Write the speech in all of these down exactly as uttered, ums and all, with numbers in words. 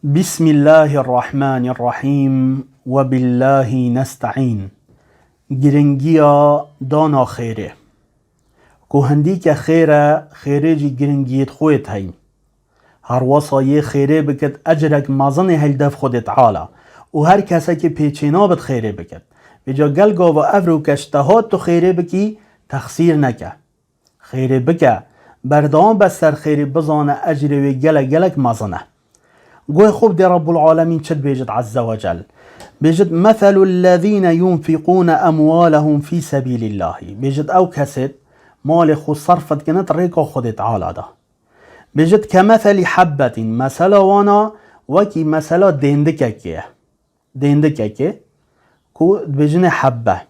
Bismillahirrahmanirrahim. Ve billahi nesta'in. Giringiya dana xêrê. Ku hindîke xêr e, xêrê jî giringiyêt xwêt heyî. Her wesa yê xêrê bikit, ecrek mezinê heyl dev Xwedê Teala. Û her kesekî pêçêna bit xêrê bikit. Vêca gel gava ev rûke ji te hat tu xêrê bikî, texsîr neke. Xêrê bike, berdewam be ser xêrê, bizane ecrê wê gelek gelek mezin e. Guhê xwe bidê Rabbul Alemîn çi dibêjit Azze ve Cel. Bêjit, "Meselul lezîne yunfikûne emwalehum fî sebîlîllahî." Bêjit, ew kesêt malê xwe serf dikin di rêka Xwedê Teala de. Bêjit, "Kemeselî hebbetin." Mesela wana wekî mesela dêndikekê ye. Dêndikekê ku dibêjinê hebbe.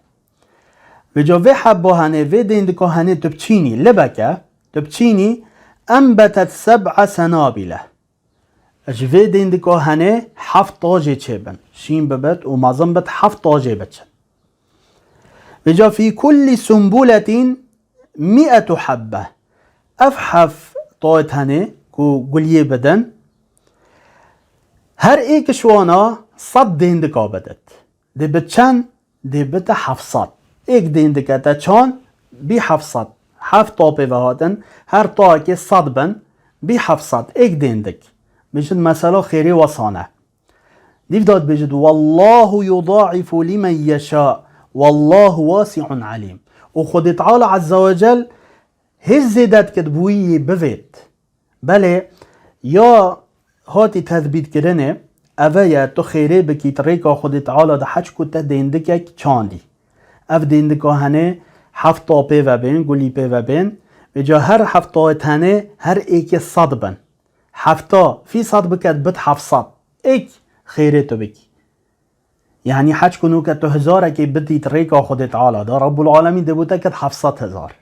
Vêca vê hebba henê, vê dêndika henê tu biçînî, libeke, tu biçînî, enbetet seb'a senabile. Ji vê dêndika henê heft tajê çêbin. Şîn bibit û mezin bit, heft tajê biçin. Vêca fî kullî sumbuletin mi'etu hebbe. Ev heft tayê tenê ku guliyê bidin, her êk ji wana sed dêndika bidit. Dê bi çend? Dê bite heft sed. Êk dêndike te çand, bî heft sed. Heft ta pê ve hatin, her tayekê sed bin, bî heft sed. Êk dêndik. Bêjin mesela xêrê wesane. Dîv da dibêjit, "Wallahu yudaifu limen yeşâ, wallahu wasi'un alim." Û Xwedê Teala Azze ve Cel hêj zêde dikit bûyî bivêt. Belê, ya hatî tethbîtkirinê, eve ye tu xêrê bikî, tu rêka Xwedê Teala de heç ku te dêndikek çandî. Ev dêndika henê heft ta pê ve bên, gulî pê ve bên. Vêca her heft tayê tenê her êkê sed bin. Heft ta fî sed biket, bit heft sed. Êk xêrê tu bikî. Yanî heç ku nûke tu hizarekê bidît rêka Xwedê Teala de, Rabbul Alemîn dê bo te ket heft sed hizar.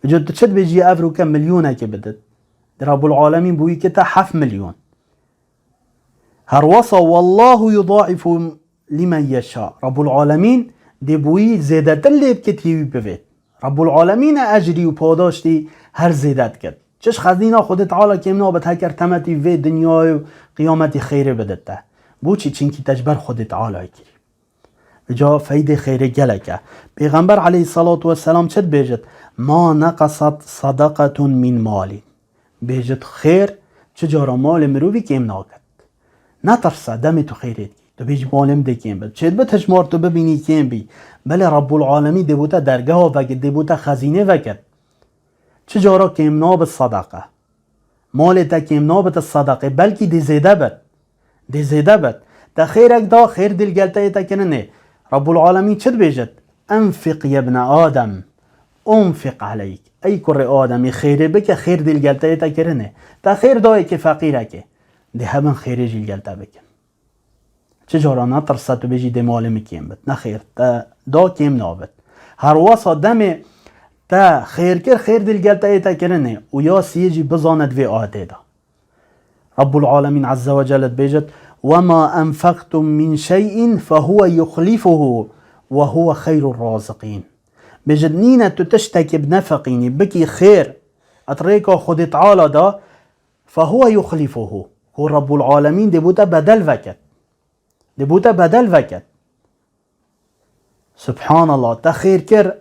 Vêca tu çi dibêjî, ev rûke milyonekê bidit? Dê Rabbul Alemîn bo wî kite heft milyon. Her wesa, "Wallahu yudaifu limen yeşâ." Rabbul Alemîn dê bo wî zêdetir lê bikit yê wî bivêt. Rabbul Alemîn e ecrî û padaştî her zêde dikit. Çi ji xezîna Xwedê Teala kêm nabit, heker temetî vê dinyayê û qiyametî xêrê bidit te. Boçî? Çinkî te ji ber Xwedê Teala kirî. Vêca feydê xêrê gelek e. Pêxember aleyhissalatu vesselam çi dibêjit? "Ma neqesat sadaqatun min malin." Bêjit, xêr çi cara malê mirovî kêm naket. Netirse, demê tu xêrê dikî. Tu bêjî, "Malê min dê kêm bit." Çêdibe tijmar tu bibînî kêm bî. Belê Rabbul Alemîn dê bo te dergeha veket, dê bo te xezînê veket. Çi cara kêm nabit sedeqe. Malê te kêm nabit sedeqê, belkî dê zêde bit. Dê zêde bit. Te xêrek da, xêr dê li gel te yê te kirinê. Rabbul Alemîn çi dibêjit? "Enfik yebne Adem, unfik aleyk." Ey kurê Ademî, xêrê bike, xêr dê li gel te yê te kirinê. Te xêr da yekê feqîrekê. Dê hebin xêrê jî li gel te bikin. Çi cara netirse tu bêjî, "Dê malê min kêm bit." Nexêr, te da kêm nabit. Her wesa demê te xêr kir, xêr dê li gel te yê te kirinê û ya siyê jî bizane di vê ayetê de. Rabbul Alemîn Azze ve Celle dibêjit, "Wema enfektum min şey'in fehuve yuxlifuhu ve huve xeyrur razikîn." Bêjit, nîne tu tiştekê binefeqînî, bikî xêr, et rêka Xwedê Teala da, fehuve yuxlifuhu. Ku Rabbul Alemîn dê bo te bedel veket. Dê bo te bedel veket. Subhanallah, te xêr kir,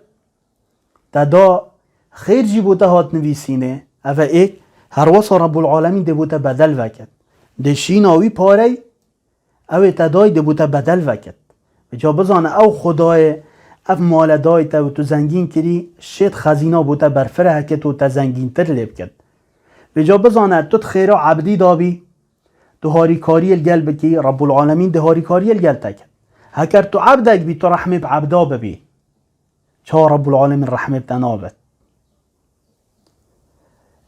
te da, xêr jî bo te hat nivîsînê. Eve êk, her wesa Rabbul Alemîn dê bo te bedel veket. Dê şîna wî parey, ew ê te dayî dê bo te bedel veket. Vêca bizane ew Xwedayê, ev male dayî te û tu zengîn kirî, şêt xezîna bo te berfireh ket û te zengîntir lê biket. Vêca bizane tu di xêra ebdî dabî, tu harîkariyê li gel bikî, Rabbul Alemîn dê harîkariyê li gel te ket. Heker tu ebdek bî, tu rehmê bi ebda bibî. Çawa Rabbul Alemîn rehmê bi te nabet?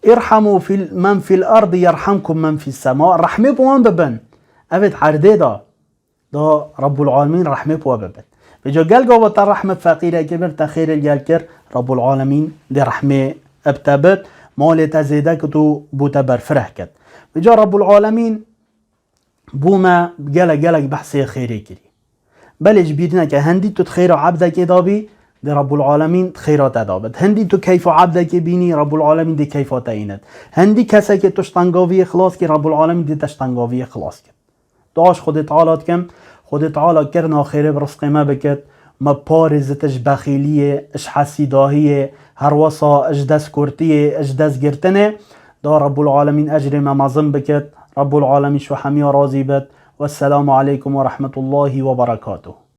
"Irhemu fil, men fil ardi yerhamkum men fis sema." Rehmê bi wan bibin. Evê di erdê de. Da Rabbul Alemîn rehmê bi we bibin. Vêca gel gava te rehmê feqîrekê bir, te xêrê li gel kir, Rabbul Alemîn dê rehmê bi te bit, malê te zêde kit û bo te berfireh kit. Vêca Rabbul Alemîn bo me gelek gelek behsê xêrê kirî. Belê ji bîr neke, hindî tu di xêra ebdekê dabî, Dê Rabbul Alemîn xêra te da bit. Hindî tu keyfa ebdekê bînî, Rabbul Alemîn dê keyfa te înit. Hindî kesekê tu ji tengaviyê xilas kî, Rabbul Alemîn dê te ji tengaviyê xilas kit. Dua ji Xwedê Teala dikim, Xwedê Teala kirina xêrê bi rizqê me bikit, me parêzit ji bexîliyê, ji hesîdahiyê, herwesa ji destkurtiyê, ji destgirtinê. Da Rabbul Alemîn ecrê me mezin bikit. Rabbul Alemîn ji we hemiya razî bit. Wesselamu aleykum ve rahmetullahi ve berekatuh.